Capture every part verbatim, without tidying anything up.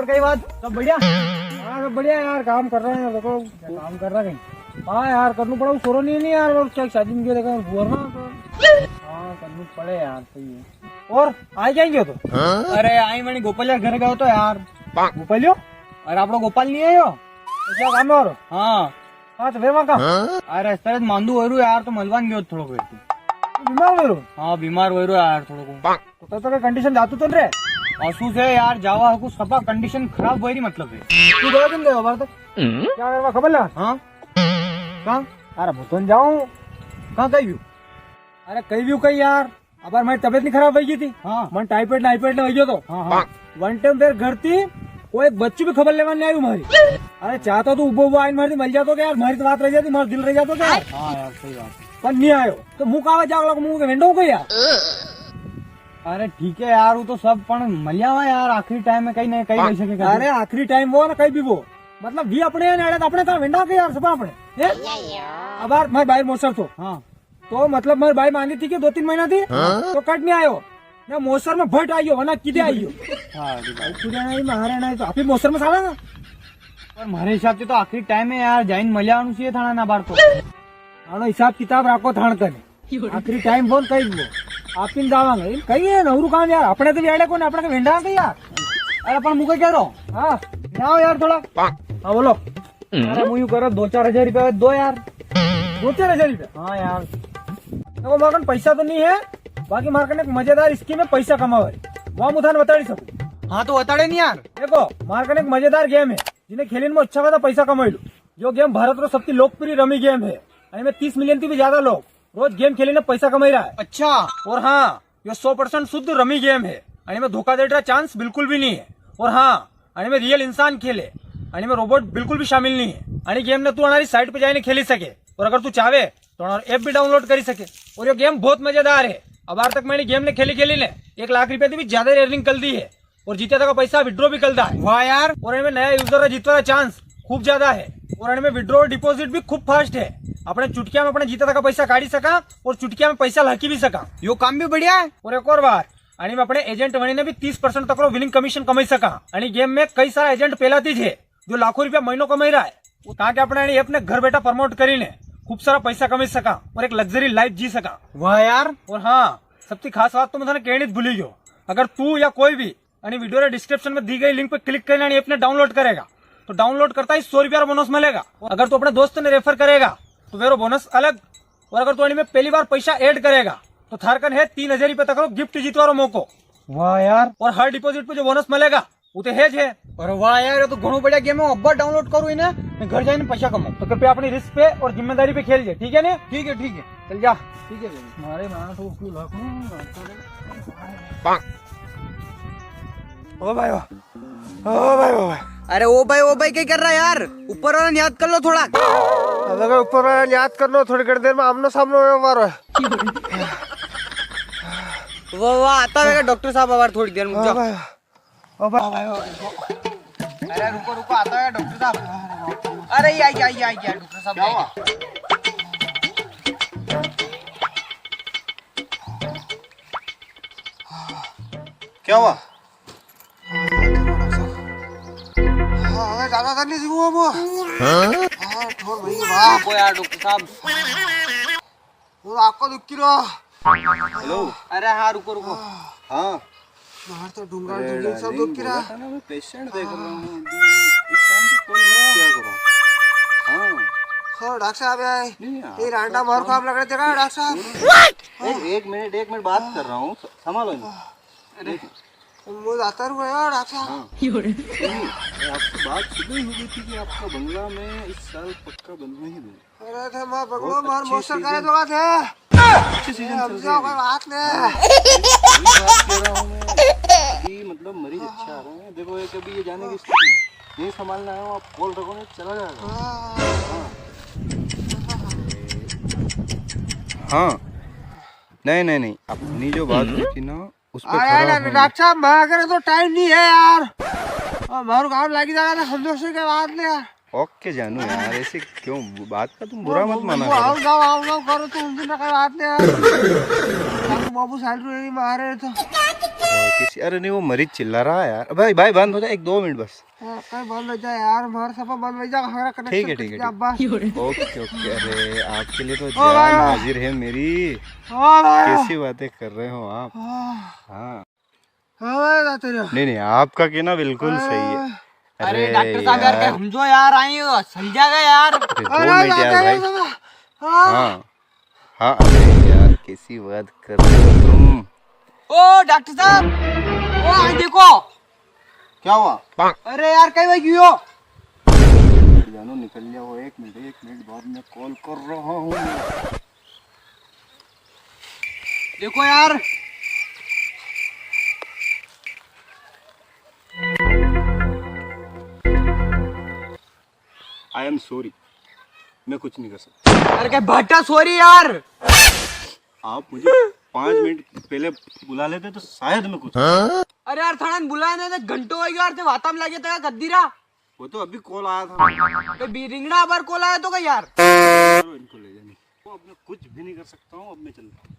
कई बात, सब बढ़िया? हाँ, सब बढ़िया यार, काम कर रहे हैं, देखो। क्या काम कर रहा है? हाँ यार, करनू पड़ा, वो सोरो नहीं, नहीं यार, और क्या शादी में गया देखा, हुआ ना तो। हाँ, करनू पड़े यार, सही है। और आई क्या गयो तो? अरे, आई मैंने गोपाल यार घर गयो तो यार। गोपालियो? अरे, आपणो गोपाल नहीं आयो? तो क्या काम है और? हाँ। हाँ, तो फिर वहाँ का? अरे, सर, मांदू हो रू यार, तो मलवान गयो थोड़ो को। तू बीमार हो रू? हाँ, बीमार हो रू यार, थोड़ो को। तो, तो, तो कंडीशन जातू तो रे? असू से यार, जावा हकू सपा कंडीशन खराब हो रही, मतलब है। तू गयो दिन गयो बार तक? क्या करवा खबर ला? हाँ? कहाँ? अरे, भूतन जाऊँ। कहाँ कही व्यू? अरे, कही व्यू कही यार। अबार मारी तबीयत नहीं खराब हो गई थी। हाँ। मन टाइफाइड नाइफाइड ना हो गयो तो। हाँ, हाँ। वन टाइम फिर घर थी, कोई एक बच्चू भी खबर लेवा नहीं आयु मारी। अरे, चाहता तो उबो उबो आइन मारी मल जातो के यार, मारी तो बात रह जाती, मारा दिल रह जातो के यार। हाँ यार, सही बात है। पर नहीं आयो, तो मुँह कावा जाग लग, मुँह के वेंडो को यार। अरे ठीक है यार, वो तो सब पण मलिया हुआ यार, आखिरी टाइम में कहीं नहीं, कहीं कह सके। अरे आखिरी टाइम वो ना कहीं भी वो, मतलब भी अपने यहाँ नहीं आया तो अपने कहाँ वेंडा के यार, सब अपने। हैं? अबार मारे भाई मोसर तो। हाँ। तो मतलब मारे भाई मांगी थी कि दो तीन महीना थी, हाँ? तो कट नहीं आयो। ना मोसर में भट आयो, वरना किदे आयो। हाँ, अरे भाई। खुदा नहीं, मारे नहीं तो आप ही मोसर में साला ना। पर मारे हिसाब से तो आखिरी टाइम है यार, जाइन मलिया आनु चाहिए थाना ना बार तो। आनो हिसाब किताब राखो थान कने। आखिरी टाइम फोन कही वो। आप ही जावांगे। इन कही है नहरू काम यार, अपने तो बेड़े कोने, अपने के वेंडा के यार। अरे अपन मुके कह रहा हूँ। हाँ, यहाँ आओ यार थोड़ा। हाँ, बोलो। अरे, मुँह यूं करो, दो चार हजार रुपया दो यार। दो चार हजार रुपया? हाँ यार। देखो, मारे कन पैसा तो नहीं है, बाकी मारे कन एक मजेदार स्कीम है पैसा कमावा री। वा मूँ थाने बताड़ी सकूँ। हाँ, तो बताड़े नहीं यार। देखो, मारे कन एक मजेदार गेम है, जिने खेलीने में अच्छा खासा पैसा कमाई लो। यो गेम भारत रो सबसे लोकप्रिय रमी गेम है। अणी में तीस मिलियन थी भी ज्यादा लोग रोज गेम खेलीने पैसा कमाई रहा है। अच्छा। और हाँ, यो सौ परसेंट शुद्ध रमी गेम है। अणी में धोखाधड़ी रा चांस बिल्कुल भी नहीं है। और हाँ, अणी में रियल इंसान खेले, अणी में रोबोट बिल्कुल भी शामिल नहीं है। अणी गेम ने तू अणारी साइट पे जाइने खेली सके, और अगर तू चाहे तो अणारो ऐप भी डाउनलोड करी सके। और यो गेम बहुत मजेदार है। अबार तक मैं अणी गेम ने खेली खेली ने एक लाख रुपया थी भी ज्यादा अर्निंग कर दी है, और जीत्या थका पैसा विड्रॉ भी कर दा है। वाह यार। और अणी में नया यूजर रा जीतवा रा चांस खूब ज्यादा है, और अणी में विड्रॉ और डिपॉजिट भी खूब फास्ट है। अपने चुटकिया में अपने जीत्या थका पैसा काढ़ी सका और चुटकिया में पैसा लाकी भी सका। यो काम भी बढ़िया है। और एक और बात, अणी में अपने एजेंट वणी ने भी तीस परसेंट तक रो विनिंग कमीशन कमाई सका। अणी गेम में कई सारा एजेंट पहला थी ज है, जो लाखों रुपया महीनो कमाई रहा है। ताकि अपने अणी ऐप ने घर बैठा प्रमोट करी ने खूब सारा पैसा कमाई सका और एक लग्जरी लाइफ जी सका। वाह यार। और हाँ, सबसे खास बात तो मैं थाने कहनी ज भूली गयो। अगर तू या कोई भी अणी वीडियो रे डिस्क्रिप्शन में दी गई लिंक पे क्लिक करने अणी ऐप ने डाउनलोड करेगा, तो डाउनलोड करता ही सौ रुपया रो बोनस मिलेगा। और अगर तू अपने दोस्त ने रेफर करेगा, तो वेरो बोनस अलग। और अगर तू अणी में पहली बार पैसा ऐड करेगा, तो थार कन है तीन हजार रुपया तक रो गिफ्ट जीतवा रो मौको। वाह यार। और हर डिपॉजिट पे जो बोनस मिलेगा, वो तो है ज है। अरे वाह यार, ये तो घणो बढ़िया गेम है। अब्बा डाउनलोड करूँ इने, मैं घर जाइने पैसा कमाऊँ। तो कृपया अपनी रिस्क पे और जिम्मेदारी पे खेलजे, ठीक है ने? ठीक है, ठीक है। चल जा। ठीक है भाई। मारे मां तो क्यों लाखों। ओ भाई, ओ। ओ भाई, ओ भाई। अरे ओ भाई, ओ भाई, क्या कर रहा है यार? ऊपर वाला ने याद कर लो थोड़ा। अबे ऊपर वाला ने याद कर लो, थोड़ी घणी देर में आमनो सामनो होयो मारो। वाह, वाह, आता है डॉक्टर साहब, अब थोड़ी देर में। हाँ जाओ। भाई। ओ भाई, ओ भाई, ओ भाई। अरे रुको, रुको, आता है डॉक्टर साहब। अरे, ये आ गया, ये आ गया, डॉक्टर साहब। क्या हुआ? क्या हुआ? हाँ, अबे ज्यादा कर ली थी वो, वो। हाँ? हाँ, ठोर भाई, वाह। रुको यार, डॉक्टर साहब। वो आपको दुख की रहा। हेलो। अरे हाँ, रुको, रुको। हाँ। बाहर तो डूंगा अरे डूंगी सब darling, दुख की बोला रहा। था ना, मैं पेशेंट देख रहा हूँ अभी। इस टाइम पे कॉल मत किया करो। हाँ। हाँ, डॉक्टर साहब, यार, नहीं, ये आपका रांडा मार तो काम लग रहे थे ना, डॉक्टर साहब? एक, एक मिनट, एक मिनट बात कर रहा हूँ, स-, संभालो इन्हें। अरे। एक मिनट। वो जाता रुको यार, डॉक्टर साहब। हाँ। नहीं, आपसे बात सुबह ही हो गई थी कि आपका बंगला मैं इस साल पक्का बनवा ही दूँ। अरे थे मार बहुत बंगलो, मार अच्छी मौसर सीजन। करे तो बात है। अच्छी सीजन हम चल रही है। कोई बात नहीं। हाँ, वही बात कह रहा हूँ मैं कि मतलब मरीज अच्छा आ रहा है। देखो, ये कभी ये जाने की स्थिति नहीं, संभालना है, आप कॉल रखो, नहीं चला जाएगा। हाँ। हाँ। हाँ। नहीं, नहीं, नहीं, अपनी जो बात हुई थी ना, उस पे आया खरा ना, हूँ। डॉक्टर साहब, मां करे तो टाइम नहीं है यार। और मारू काम लागी जाएगा ना, हम दोस्त के बात नहीं यार। ओके जानू यार, ऐसे क्यों, बात का तुम बुरा मत माना करो। आओ जाओ, आओ जाओ करो तो उनसे ना कोई बात नहीं यार। बाबू, बाबू साइड में नहीं मारे तो। किसी, अरे नहीं, वो मरीज चिल्ला रहा है यार। भाई, भाई, बंद हो जा, एक दो मिनट बस। हाँ, कई बंद हो जा यार, मार सफा बंद हो जा, हमारा कनेक्शन ठीक है, कट ठीक है, गया, ठीक। बस। ओके, ओके, अरे आपके लिए तो ओ भाई। जान हाजिर है मेरी। ओ भाई। कैसी बातें कर रहे हो आप? हाँ। हाँ। हाँ भाई, जाते रहो। नहीं, नहीं, आपका कहना बिल्कुल सही है। हाँ। अरे अरे डॉक्टर साहब यार, यार। कई समझो यार, आई समझा गया यार। अरे दो अरे मिनट यार जाते भाई। रहो, हाँ। हाँ। हाँ, अरे यार, कैसी बात कर रहे हो तुम? ओ डॉक्टर साहब, ओ आ देखो। क्या हुआ? अरे यार, कई भाई गियो? जानो निकल लिया वो, एक मिनट, एक मिनट, बाद में कॉल कर रहा हूँ। देखो यार। I am sorry, मैं कुछ नहीं कर सकता। अरे क्या भट्टा सॉरी यार। आप मुझे पाँच मिनट पहले बुला लेते तो शायद मैं कुछ। अरे यार, थाने बुलाया ने घंटो हो गयो यार, ते वाता में लगे था कद्दी रा। वो तो अभी कॉल आया था। तो बी रिंगणा बार कॉल आया तो का यार? चलो, इनको ले जाने। वो अब मैं कुछ भी नहीं कर सकता हूँ, अब मैं चलता हूँ।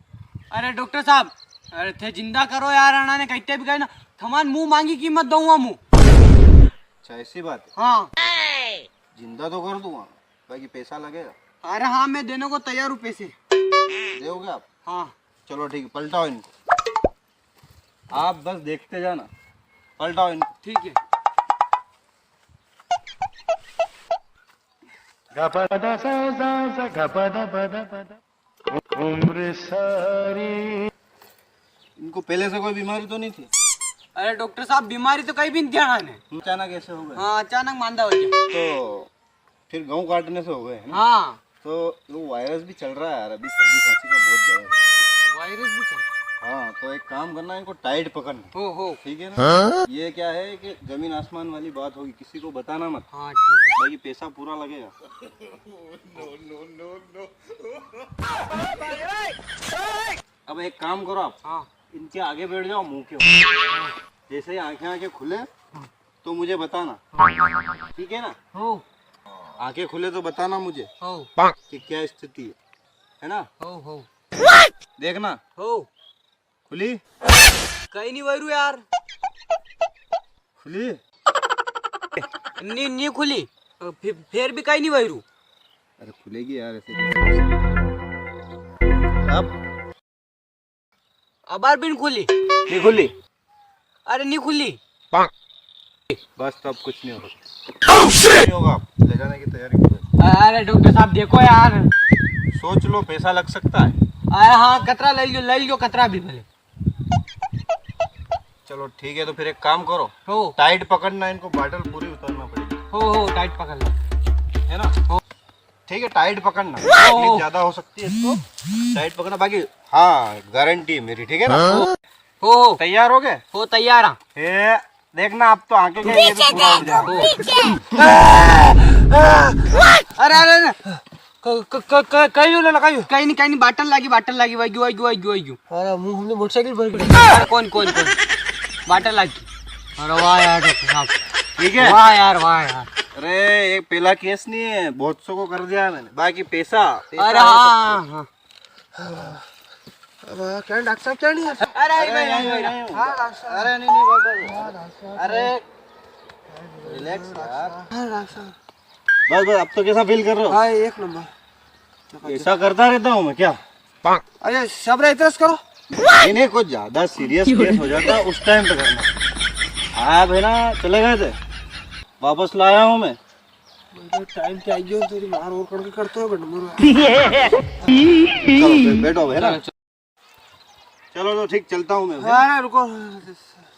अरे डॉक्टर साहब, अरे थे जिंदा करो यार, अणा ने कहते भी कहे ना, थमान मुंह मांगी कीमत दूंगा मुंह। अच्छा, ऐसी बात है। हाँ। जिंदा तो कर दूंगा, बाकी पैसा लगेगा। अरे हाँ, मैं देने को तैयार हूँ पैसे। दोगे आप? हाँ। चलो ठीक है, पलटाओ इनको। आप बस देखते जाना, पलटाओ इनको। ठीक है। उम्र सारी। इनको पहले से कोई बीमारी तो नहीं थी? अरे डॉक्टर साहब, बीमारी तो कई भी नहीं थी अणा ने। अचानक ऐसे हो गए? हाँ, अचानक मांदा हो गया। तो फिर गेहूं काटने से हो गए, है ना? हाँ। तो वो वायरस भी चल रहा है यार, अभी सर्दी खांसी का बहुत ज्यादा है। वायरस भी चल रहा है? हाँ, तो एक काम करना, इनको टाइट पकड़ना। हो, हो। ठीक है ना? हाँ? ये क्या है कि जमीन आसमान वाली बात होगी, किसी को बताना मत। हाँ, ठीक है। बाकी पैसा पूरा लगेगा। अब एक काम करो आप, हाँ। इनके आगे बैठ जाओ, मुंह के ऊपर। जैसे ही आंखें आंखें खुले तो मुझे बताना, ठीक है ना? हो। आंखें खुले तो बताना मुझे हो। कि क्या स्थिति है, है ना? हो, हो। देखना। हो। खुली? कई नी वैरू यार। खुली? नी, नी खुली। फि-, फेर भी कई नी वैरू। अरे खुलेगी यार, ऐसे कैसे? अब? अबार भी नी खुली। नी खुली? अरे नी खुली। बस, तो अब कुछ नहीं होगा। कुछ नहीं होगा, आप ले जाने की तैयारी करो। अरे डॉक्टर साहब, देखो यार। सोच लो, पैसा लग सकता है। अरे हाँ, कतरा ले लो, ले लो कतरा भी भले। चलो ठीक है, तो फिर एक काम करो। हो। टाइट पकड़ना, इनको बाटल पूरी उतारना पड़ेगी। हो, हो, टाइट पकड़ लो। है ना? हो। ठीक है, टाइट पकड़ना। हो, हो। तकलीफ ज्यादा हो सकती है इसको, टाइट पकड़ना। बाकी हाँ, गारंटी है मेरी, ठीक है ना? हो, हो। तैयार हो गए? हो, तैयार हाँ। ए, देखना, आप तो आंखें के ये भी पूरा हो जाएगा। अरे, अरे, अरे। क-, क-, क-, क-, कई हो ना, कई हो? कई नी, कई नी, बाटल लागी, बाटल लागी, वाई गयो, वाई गयो, वाई गयो, वाई गयो। अरे, मुंह हमने मोटरसाइकिल भर गई। अरे, कौन, कौन, कौन? बाटल लागी। अरे, वाह यार, डॉक्टर साहब। ठीक है? वाह यार, वाह यार। अरे, ये पहला केस नहीं है, बहुत सौ को कर दिया है मैंने। बाकी पैसा, पैसा अरे, है हाँ, सबको। हाँ, हाँ। अब क्या डॉक्टर साहब, क्या नहीं है? अरे, अरे, भाई, भाई, भाई, भाई। हाँ, डॉक्टर साहब। अरे, नहीं, नहीं, बस, बस। हाँ, डॉक्टर साहब। अरे, रिलैक्स यार। हाँ, डॉक्टर साहब। बस, बस, अब तो कैसा फील कर रहे हो? हाँ, एक नंबर। ऐसा करता रहता हूँ मैं क्या? अरे, सब रे, इतना करो। नहीं, नहीं, कुछ ज्यादा सीरियस केस हो जाता, उस टाइम पे करना। आप है ना, चले गए थे, वापस लाया हूँ मैं। मतलब, टाइम पे आई गयो, तेरी मार और करके करते हो, गंडमर। चलो, फिर बैठो, है ना? चलो, चलो। चलो, तो ठीक, चलता हूँ मैं, है ना? अरे, रुको,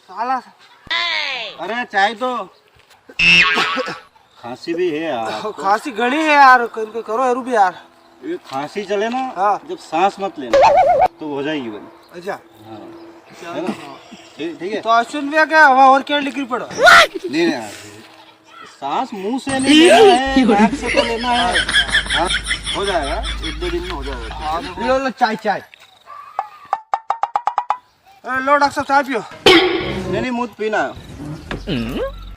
साला। अरे, चाय तो। खांसी भी है यार। खांसी घणी है यार, क-, क-, करो हरू भी यार। ये खांसी चले ना, हाँ। जब सांस मत लेना, तो हो जाएगी बंद। अच्छा। हाँ। चलो। है ना? ठीक, ठीक है। तो सुन भैया, क्या हवा और क्या निकल पड़ो? नहीं, नहीं यार। सांस मुंह से नहीं लेना है, नाक से तो लेना है। हाँ, हो जाएगा, एक दो दिन में हो जाएगा। हाँ, लो, लो, चाय, चाय। ए, लो डॉक्टर साहब, चाय पियो। नहीं, नहीं, मूत पीना है।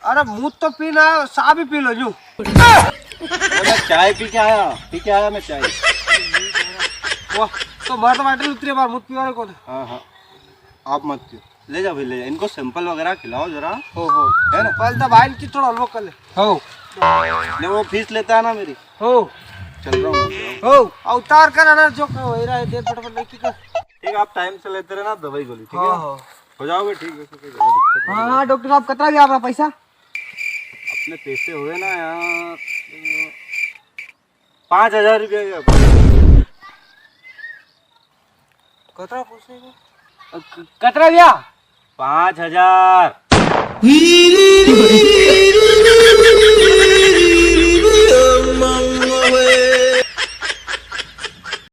अरे, मूत तो पीना है, सा भी पी लो, यूं। अरे, मैं चाय पी के आया, पी के आया मैं चाय। वाह, तो मार तो बाटली उतरी बार, मूत पीवा रे कौन? हाँ, हाँ, आप मत पियो। ले जा भाई, ले जा। इनको सैंपल वगैरह खिलाओ जरा। हो, हो। है ना? पहले तो भाई इनकी थोड़ा हलवा कर ले। हो। नहीं, वो फीस लेता है ना मेरी। हो। चल रहा हूँ मैं। हो। अवतार कर ना, जो कर वही रहा है, देर फटाफट लेके कर। ठीक है, आप टाइम से लेते रहना दवाई गोली, ठीक है? हाँ, हाँ। हो जाओगे ठीक, वैसे कोई ज्यादा दिक्कत नहीं हाँ, है। हाँ, डॉक्टर साहब, कतरा भी आपका पैसा? अपने पैसे हुए ना यार, पाँच हजार रुपया ही है। कतरा पूछे को? अ, क-, कतरा भैया? पाँच हजार।